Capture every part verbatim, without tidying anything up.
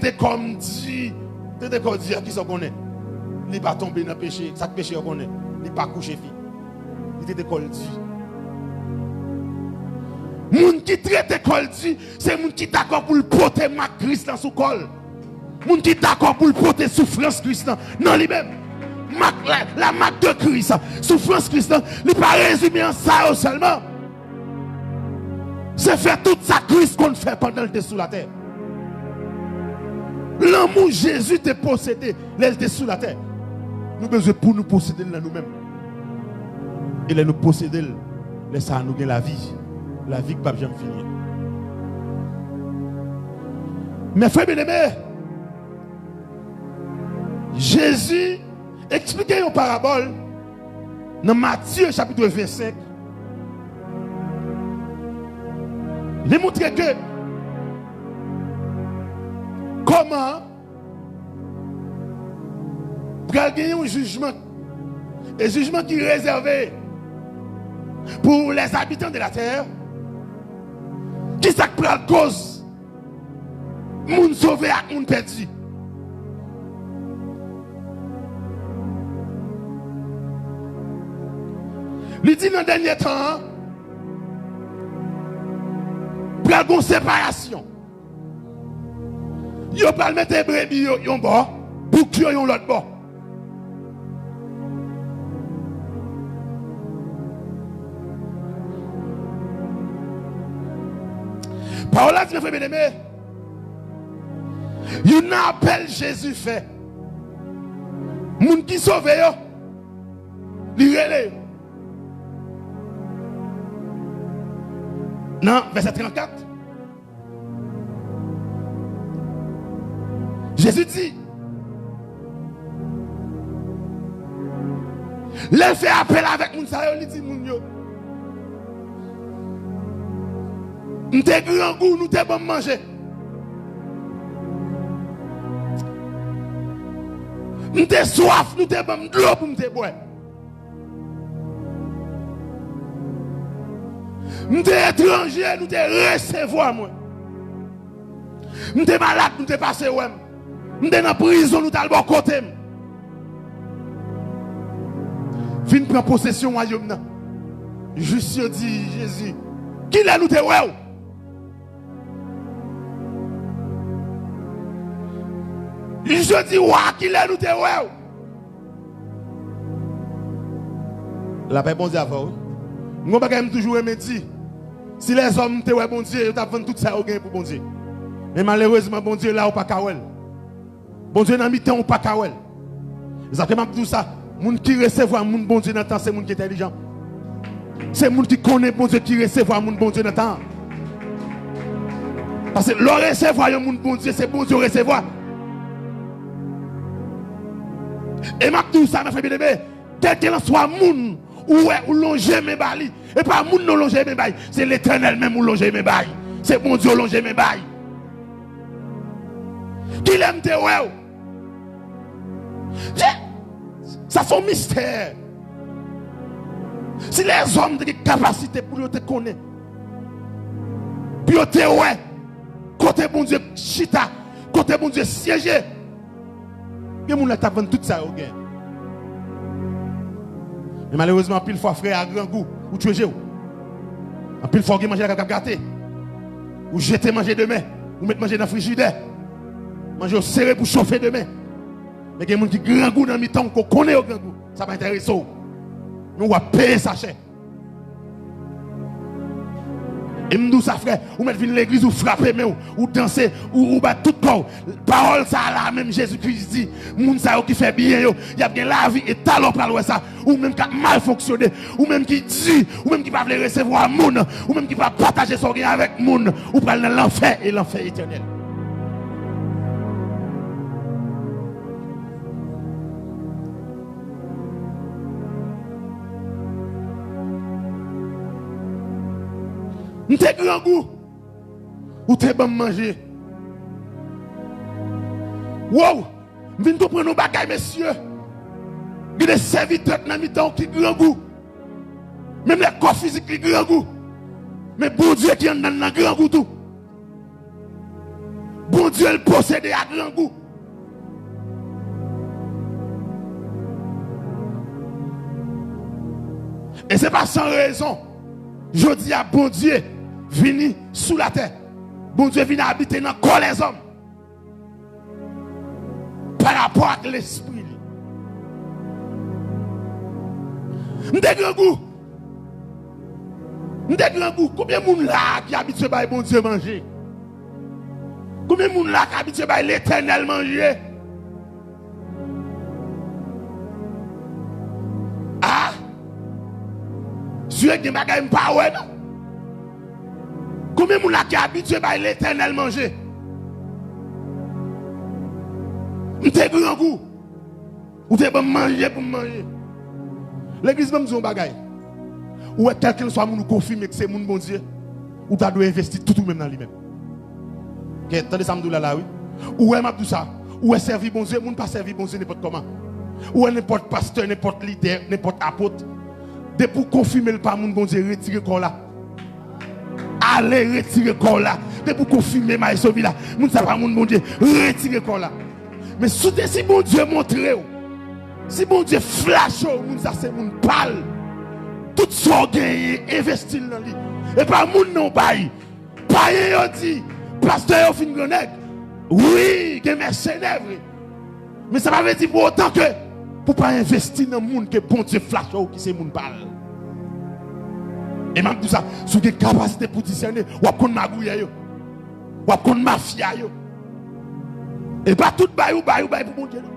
trete kò m di, trete kò di a, kisa w konnen? Li pa tonbe nan peche, sa k peche a konnen? Li pa kouche fi. Li trete kò l di. Moun ki trete kò l di, se moun ki dakò pou l pote mak Kris lan sou kò l. Moun ki dakò pou l pote soufrans Kris lan nan li menm. Mak la, la marque de Christ, soufrans Kris lan, li pa rezime an sa yo sèlman. Se fè tout sa Kris konn fè pandan l te sou latè. Lanmou Jezi te posede lè l te sou latè, nou bezwen pou nou posede l nan nou menm. E lè nou posede l, lè sa a nou gen lavi. Lavi k p ap janm fini an. Mes frères bien-aimés, Jezi eksplike yon parabòl nan Matye chapit vennsenk. Li montre ke kòman pral gen yon jijman. E jijman ki rezève pour les habitants de la terre. Kisa k pral koz moun sove ak moun pèdi? Li di nan dènye tan an, pral gon separasyon. Yo pral mete brebi yo yon bò, bouk yo yon lòt bò. Pawòl la di, mes frères bien-aimés, youn nan apèl Jezi fè, moun ki sove yo, li rele yo. Nan vèsè trannkat, Jezi di, lè l fè apèl avèk moun sa yo, li di moun yo, m te grangou, nou te ban m manje. M te swaf, nou te ban m dlo pou m te bwè. M te etranje, nou te resevwa mwen. M te malad, nou te pase wè m. M te nan prizon, nou t al bò kote m. Vin pran posesyon wayòm nan. Jis yo di Jezi, kilè nou te wè w? Jis yo di wa, kilè nou te wè w? Lapè Bondye avè w, wi. M gon bagay m toujou renmen di. Si lèzòm te wè Bondye, yo t ap vann tout sa yo genyen pou Bondye. Men malerezman, Bondye la, ou pa ka wè l. Bondye nan mitan, ou pa ka wè l. E sa fè m ap di w sa, moun ki resevwa moun Bondye nan tan, se moun ki entèlijan. Se moun ki konnen Bondye ki resevwa moun Bondye nan tan. Paske lè w resevwa yon moun Bondye, se Bondye w resevwa. E m ap di w sa, mes frères bien-aimés, kèlkelanswa moun ou wè ou lonje men ba li, e pa moun non lonje men ba li, se Letènèl menm ou lonje men ba li. Se Bondye w lonje men ba li. Kilè m te wè w? Sa se yon mistè. Si lèzòm te gen kapasite pou yo te konnen, pou yo te wè kote Bondye chita, kote Bondye syeje, gen moun la t ap vann tout sa yo gen. Men malerezman, anpil fwa, frè a grangou, ou tchwe je w. Anpil fwa, ou gen manje lakay k ap gate. Ou jete manje demen, ou met manje nan frijidè. Manje yo sere pou chofe demen. Men gen moun ki grangou nan mitan w, ke w konnen yo grangou. Sa pa enterese w. Men w ap peye sa chè. E m di w sa, frè, ou mèt vin legliz, ou frape men w, ou danse, ou, ou bat tout kò w. Pawòl sa a la menm, Jezi Kris di, moun sa yo ki fè byen yo, y ap gen lavi, e talè w pral wè sa. Ou menm k ap mal fonksyone, ou menm ki di, ou menm ki pa vle resevwa moun, ou menm ki pa pataje sa w gen avèk moun, ou pral nan lanfè, e lanfè etènèl. M te grangou, ou te ban m manje. Wow! M vin konprann yon bagay, mesye. Gen de sèvitè k nan mitan w ki grangou. Menm lè kò fizik li grangou, men Bondye ki anndan l nan grangou tou. Bondye l posede a grangou. E se pa san rezon, jodi a Bondye vini sou latè. Bondye vini abite nan kò lèzòm. Pa rapò ak lespri li. M te grangou. M te grangou. Konbyen moun la ki abitye bay Bondye manje? Konbyen moun la ki abitye bay Letènèl manje? Ah! Sye, gen bagay m pa wè non. Konbyen moun la ki abitye bay Letènèl manje? M te grangou. Ou te ban m manje pou m manje. Legliz, ban m di yon bagay. Ou wè, kèlkeswa moun ou konfime ke se moun Bondye, ou ta dwe envesti tout ou menm nan li menm. Kè, tande sa m di w la la, wi. Ou wè, m ap di w sa. Ou wè, sèvi Bondye, moun pa sèvi Bondye nenpòt kòman. Ou wè, nenpòt pastè, nenpòt lidè, nenpòt apot, depi w konfime l pa moun Bondye, retire kò w la. Ale, retire kò w la. Depi w konfime Maestro Vila, moun sa pa moun Bondye, retire kò w la. Men si w te, si Bondye montre w, si Bondye flache w, moun sa se moun pa l, tout sa w genyen, envesti l nan li. E pa moun nan w bay. Payen yo di, pastè yo fin grannèg. Wi, gen mèsenè vre. Men sa pa vle di pou otan ke pou pa envesti nan moun ke Bondye flache w ki se moun pa l. E m ap di w sa, si w gen kapasite pou disène, w ap konn magouyè yo. W ap konn mafya yo. E pa tout bay ou bay, ou bay pou Bondye non.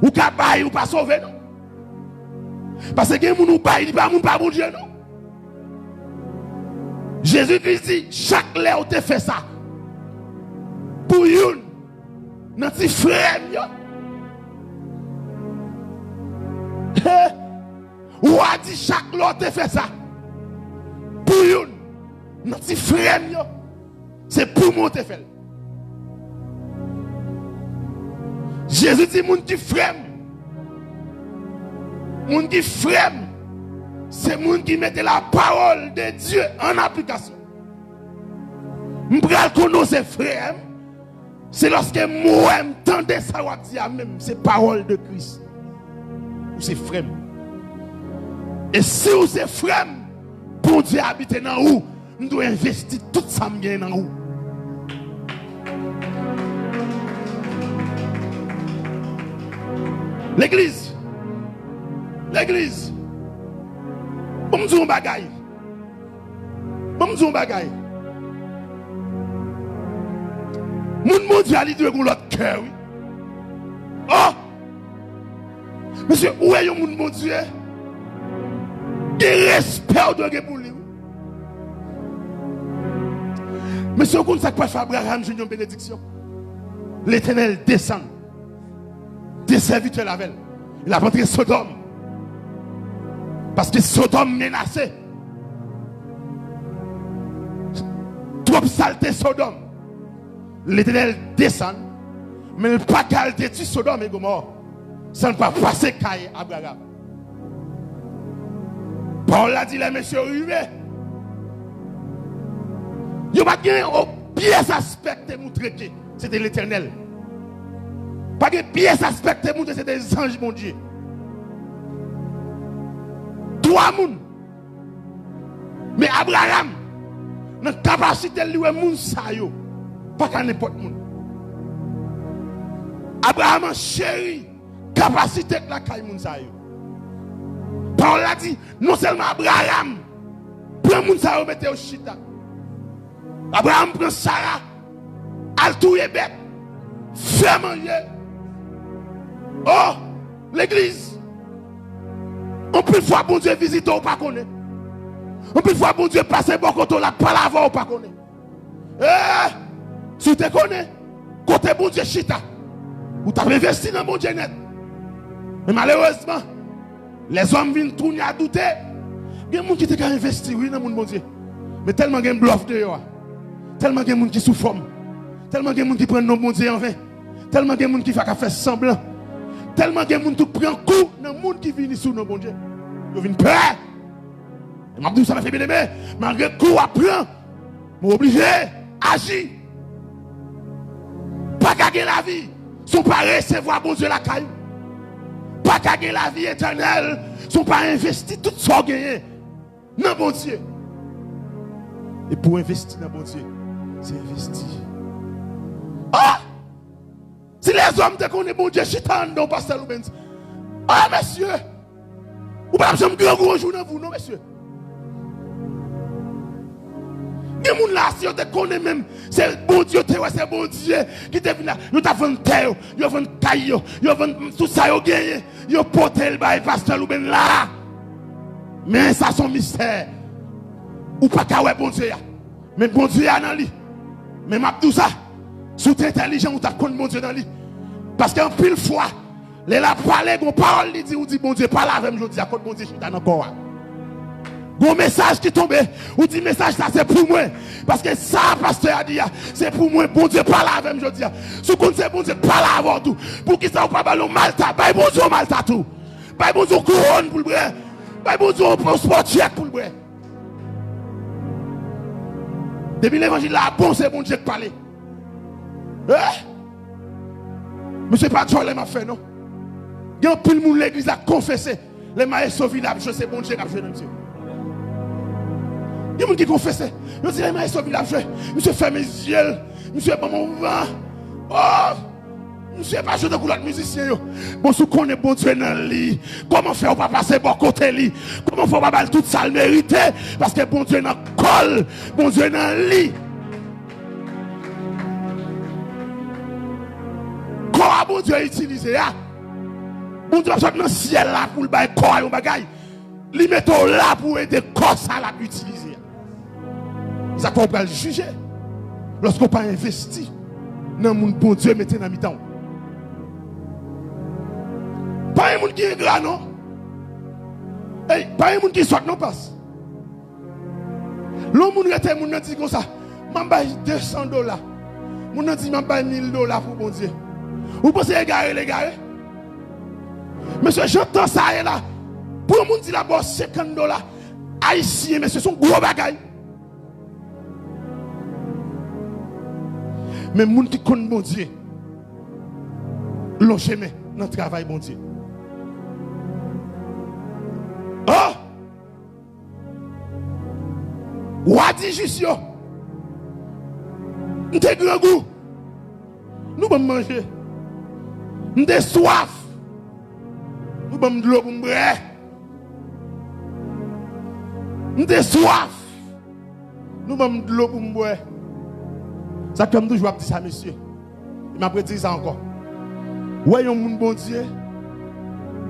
Ou ka bay, ou pa sove non. Paske gen moun ou bay, li pa moun pa Bondye non. Jezi Kris di, chak lè ou te fè sa pou youn nan ti frè m yo, wa di, chak lè ou te fè sa pou youn nan ti frè m yo, se pou mwen ou te fè l. Jezi di, moun ki frè m, moun ki frè m, se moun ki mete la parole de Dieu en application. M pral konnen w se frè m, se lòske m wè, m tande sa w ap di a menm, se pawòl de Kris. Ou se frè m. E si w se frè m, Bondye abite nan ou, m dwe envesti tout sa m gen nan ou. Legliz, legliz, ban m di w yon bagay. Ban m di w yon bagay. Moun Bondye a, li dwe gen yon lòt kè, wi. Oh! Mesye, ou wè yon moun Bondye, gen respè ou dwe gen pou li, wi. Mesye, ou konn sa k pral fè Abraram jwenn yon benediksyon? Letènèl desann. De sèvitè l avè l. L ap antre Sodòm. Paske Sodòm menase. Twòp salte Sodòm. Letènèl desann, men l pa t al detwi Sodòm e Gomò san l pa pase kay Abraram. Pawòl la di, lè mesye yo rive, yo pa t gen yon pyès aspè ki te moutre ke se te Letènèl. Pa gen pyès aspè ki te moutre se te zanj Bondye. Twa moun. Men Abraram, nan kapasite l, li wè moun sa yo pa ka nenpòt moun. Abraram cheri kapasite k lakay moun sa yo. Pawòl la di, non sèlman Abraram pran moun sa yo, mete yo chita. Abraram pran Sara, al touye bèt, fè manje. Oh, legliz! Anpil fwa Bondye vizite w, ou pa konnen. Anpil fwa Bondye pase bò kote w, l ap pale avè w, ou pa konnen. Eh! Si w te konnen kote Bondye chita, ou t ap envesti nan Bondye nèt. Men malerezman, lèzòm vin tounen a doute. Gen moun ki te ka envesti, wi, nan moun Bondye. Men tèlman gen blòf deyò a, tèlman gen moun ki sou fòm, tèlman gen moun ki pran non Bondye anven, tèlman gen moun ki fè, k ap fè sanblan, tèlman gen moun tou k pran kou nan moun ki vini sou non Bondye, yo vin pè. E m ap di w sa, mèsi byeneme, malgre kou w ap pran, men w oblije aji. ka gen lavi si w pa resevwa Bondye lakay ou. Pa ka gen lavi etènèl si w pa envesti tout sa w genyen nan Bondye. E pou w envesti nan Bondye, se envesti. Oh! Si lèzòm te konnen Bondye chita anndan w, pastè Loubens. Oh, mesye! Ou pa t ap janm grangou yon jou nan vi w, non, mesye. Gen moun la, si yo te konnen menm, se Bondye, yo te wè se Bondye ki te vin la. Yo t ap vann tè yo, yo vann kay yo, yo vann tout sa yo genyen, yo pote l bay pastè Loubens la. Men sa se yon mistè. Ou pa ka wè Bondye a. Men Bondye a nan li. Men m ap di w sa, si w te entèlijan, ou t ap konn Bondye nan li. Paske anpil fwa, lè l ap pale, gon pawòl li di, ou di, "Bondye, pale avè m jodi a, kot Bondye chita nan kò a." Gon mesaj ki tonbe, ou di, "Mesaj sa se pou mwen." Paske sa pastè a di a, se pou mwen, Bondye pale avè m jodi a. Si w konn se Bondye k pale avè w tou, poukisa ou pa ba l yon malta? Bay Bondye yon malta tou. Bay Bondye yon kouwòn pou l bwè. Bay Bondye yon, yon pòchèt pou l bwè. Depi levanjil la bon, se Bondye k pale. Eh? Mesye pa djòlè m ap fè, non. Gen anpil moun legliz la konfese. Lè maestro vin ap jwe, se Bondye k ap jwe nan misye. Gen moun ki konfese. Yo di lè maestro vin ap jwe, misye fèmen zye l. Misye ban m yon van. Oh! Misye pa jwe tankou lòt mizisyen yo. Bon, si w konnen Bondye nan li, kòman fè w pa pase bò kote li? Kòman fè w pa ba l tout sa l merite? Paske Bondye nan kò l, Bondye nan li. Kò a Bondye itilize a, Bondye p ap sot nan syèl la pou l bay kò a yon bagay. Li mete w la pou w ede kò sa l ap itilize a. Sa fè w pral jije lòske w pa envesti nan moun Bondye mete nan mitan w. Pa gen moun ki engra, non. Ey, pa gen moun ki sòt, non, pas. Lè yon moun rete, moun nan di konsa, "M ap bay de san dola." Moun nan di, "M ap bay mil dola pou Bondye." Ou panse egare l egare? Mesye, jan tan sa ye la, pou yon moun di l ap ba w senkant dola ayisyen, mesye, se yon gwo bagay. Men moun ki konn Bondye lonje men nan travay Bondye. Oh! Wa di jis yo, "M te grangou, nou ban m manje. M te swaf, nou ban m dlo pou m bwè. M te swaf, nou ban m dlo pou m bwè." Sa k fè m toujou ap di sa, mesye. E m ap redi sa ankò. Wè yon moun Bondye,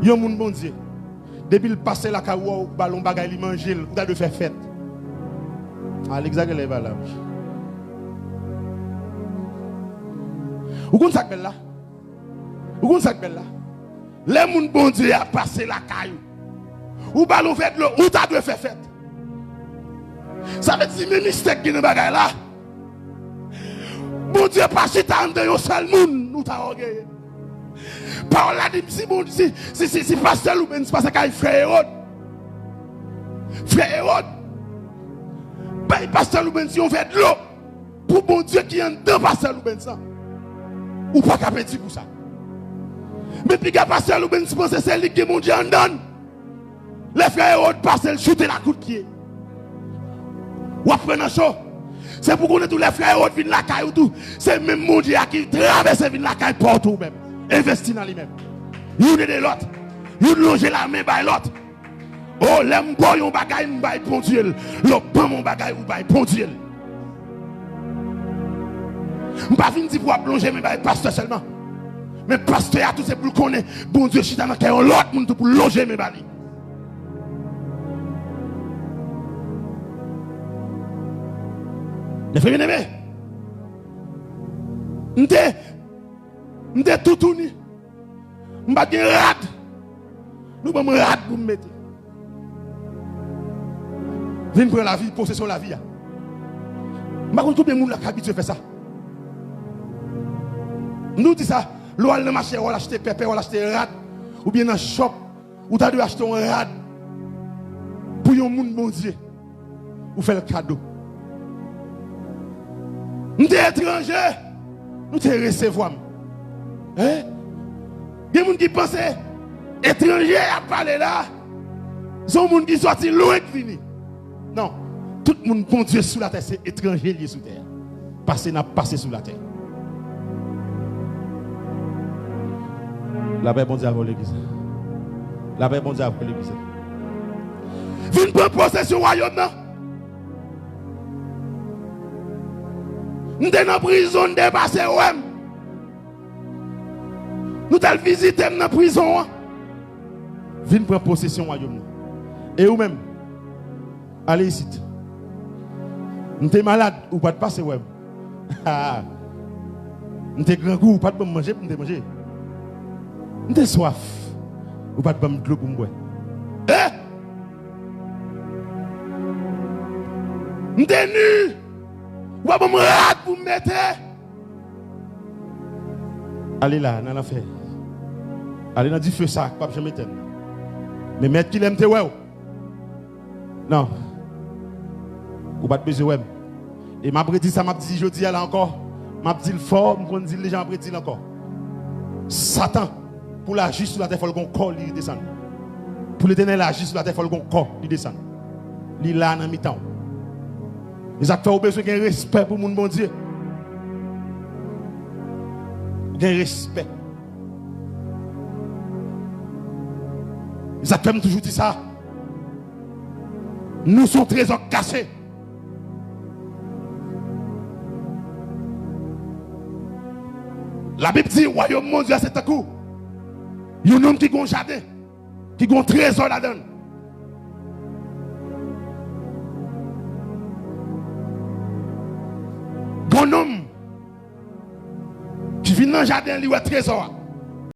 yon moun Bondye. Depi l pase lakay ou, ou ba l yon bagay, li manje l, ou ta dwe fè fèt. Alexandre lè pa la. Ou konn sa k bèl la? Ou konn sa k bèl la? Lè moun Bondye a pase lakay ou, ou ba l yon vè dlo, ou ta dwe fè fèt. Sa vle di, men mistè k gen nan bagay la. Bondye pa chita anndan yon sèl moun, ou ta ògeye. Pawòl la di m, si Bondye, si, si, si, si pastè Loubens pase kay frè Ewòd, frè Ewòd bay pastè Loubens yon vè dlo pou Bondye ki anndan pastè Loubens lan, ou pa ka pèdi pou sa. Men piga pastè Loubens panse se li ki gen Bondye anndan l. Lè frè Ewòd pase, l choute l ak kout pye. W ap pran nan cho. Se pou konnen tou, lè frè Ewòd vin lakay ou tou, se menm Bondye a ki travèse vin lakay pa w tou ou menm. Envesti nan li menm. Youn ede lòt. Youn lonje lamen bay lòt. O, lè m ba w yon bagay, m bay Bondye l. Lè w ban m yon bagay, ou bay Bondye l. M pa vin di pou w ap lonje men bay pastè sèlman. Men pastè a tou, se pou l konnen Bondye chita nan kè yon lòt moun tou pou l lonje men ba li. Mezanmi, m te, m te toutouni. M pa t gen rad. Nou ban m rad pou m mete. Vin pran lavi, posesyon lavi a. M pa konn konbyen moun la k abitye fè sa. Nou di sa, lè w al nan mache, w al achte pèpè, w al achte rad, oubyen nan shop, ou ta dwe achte yon rad pou yon moun Bondye, ou fè l kado. M te etranje, nou te resevwa m. Hein? Gen moun ki panse etranje y ap pale la, se yon moun ki sòti lwen k vini. Non. Tout moun Bondye sou latè se etranje l ye sou tè a. Pase n ap pase sou latè. Lapè Bondye avè w, legliz la. Lapè Bondye avè w, legliz la. Vin pran posesyon wayòm nan. M te nan prizon, n te pase wè m. Nou t al vizite m nan prizon an. Vin pran posesyon wayòm nan. E ou menm, ale isit. M te malad, ou pa t pase wè m. M te grangou, ou pa t ban m manje pou m te manje. M te swaf, ou pa t ban m dlo pou m bwè. Eh! M te ni, ou pa ban m rad pou m mete. Ale la, nan lanfè. Ale nan dife sa k p ap janm etèn. Men mèt, kilè m te wè w? Non. Ou pa t bezwen wè m. E m ap redi sa m ap di jodi a la ankò. M ap di l fò, m konn di l deja, m ap redi l ankò. Satan, pou l aji sou latè, fò l gon kò li desann. Pou Letènèl aji sou latè, fò l gon kò li desann. Li la nan mitan w. E sa k fè ou bezwen gen respè pou moun Bondye. Gen respè. E sa k fè m toujou di sa. Nou se yon trezò k kache. Labib di, wayòm Bondye a se tankou yon nonm ki gen yon jaden, ki gen yon trezò ladan l. Gen yon nonm ki vin nan jaden, li wè trezò a.